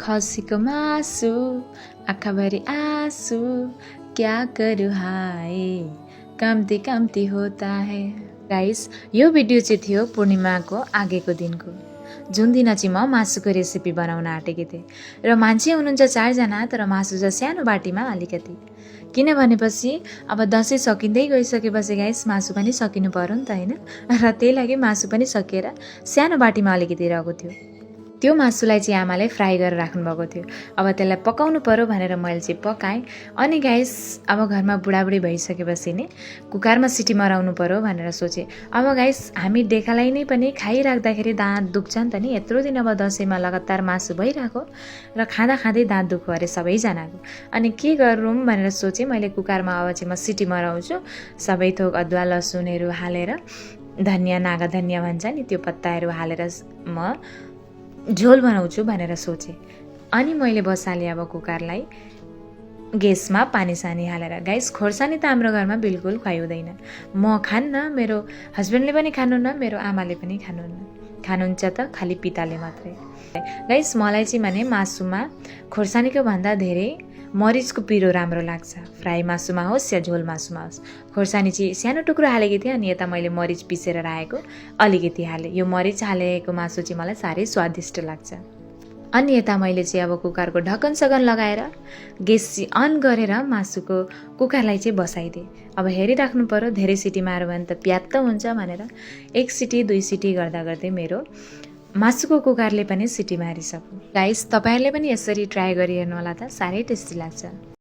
खसीको मासु आँखाभरि आँसु क्या करूँ हाय कम्ती कम्ती होता है। गाइस यो भिडियो चाहिँ थियो पूर्णिमाको आगेको दिनको, जुन दिन चाहिँ म मासुको रेसिपी बनाउन आँटेकी थिएँ र मान्छे हुनुहुन्छ 4 जना, तर मासु चाहिँ सानो बाटीमा अलिकति, किन भनेपछि अब दसैँ सकिँदै गइसकेपछि गाइस मासु पनि सकिनु पर्यो नि त हैन, र त्यही लागि मासु पनि सकिएर सानो बाटीमा अलिकति रहेको थियो। त्यो मासुलाई चाहिँ आमाले फ्राई गरेर राख्नुभएको थियो। अब त्यसलाई पकाउनु पर्यो भनेर मैले चाहिँ पकाएँ। अनि गाइस अब घरमा बुढाबुढी भइसकेपछि नि कुकरमा सिटी मराउनु पर्यो भनेर सोचेँ। अब गाइस हामी देखालाई नै पनि खाइराख्दाखेरि दाँत दुख्छ नि त नि, यत्रो दिन अब दसैँमा लगातार मासु भइरहेको र खाँदा खाँदै दाँत दुख्यो अरे सबैजनाको। अनि के गरौँ भनेर सोचेँ मैले, कुकरमा अब चाहिँ म सिटी मराउँछु, सबै थोक अदुवा लसुनहरू हालेर, धनियाँ नागा धनियाँ भन्छ नि त्यो पत्ताहरू हालेर म झोल बनाउँछु भनेर सोचेँ। अनि मैले बसालेँ अब कुकरलाई ग्यासमा पानी सानी हालेर। गाइस खोर्सानी त हाम्रो घरमा बिल्कुल खुवाइ हुँदैन, म खान्न, मेरो हस्बेन्डले पनि खानुहुन्न, मेरो आमाले पनि खानुहुन्छ त खालि पिताले मात्रै। गाइस मलाई चाहिँ भने मासुमा खोर्सानीको भन्दा धेरै मरिचको पिरो राम्रो लाग्छ, फ्राई मासुमा होस् या झोल मासुमा होस्। खोर्सानी चाहिँ सानो टुक्रो हालेकी थिएँ, अनि यता मैले मरिच पिसेर राखेको अलिकति हालेँ। यो मरिच हालेको मासु चाहिँ मलाई साह्रै स्वादिष्ट लाग्छ। अनि यता मैले चाहिँ अब कुकरको ढक्कन सगन लगाएर ग्यास चाहिँ अन गरेर मासुको कुकरलाई चाहिँ बसाइदिएँ। अब हेरिराख्नु पर्यो, धेरै सिटी मार्यो भने त प्यात्त हुन्छ भनेर 1 सिटी 2 सिटी गर्दा गर्दै मेरो मासुको कुकरले पनि सिटी मारिसक्यो। गाइस तपाईहरुले पनि यसरी ट्राई गरिहेर्नु होला त, साह्रै टेस्टी लाग्छ।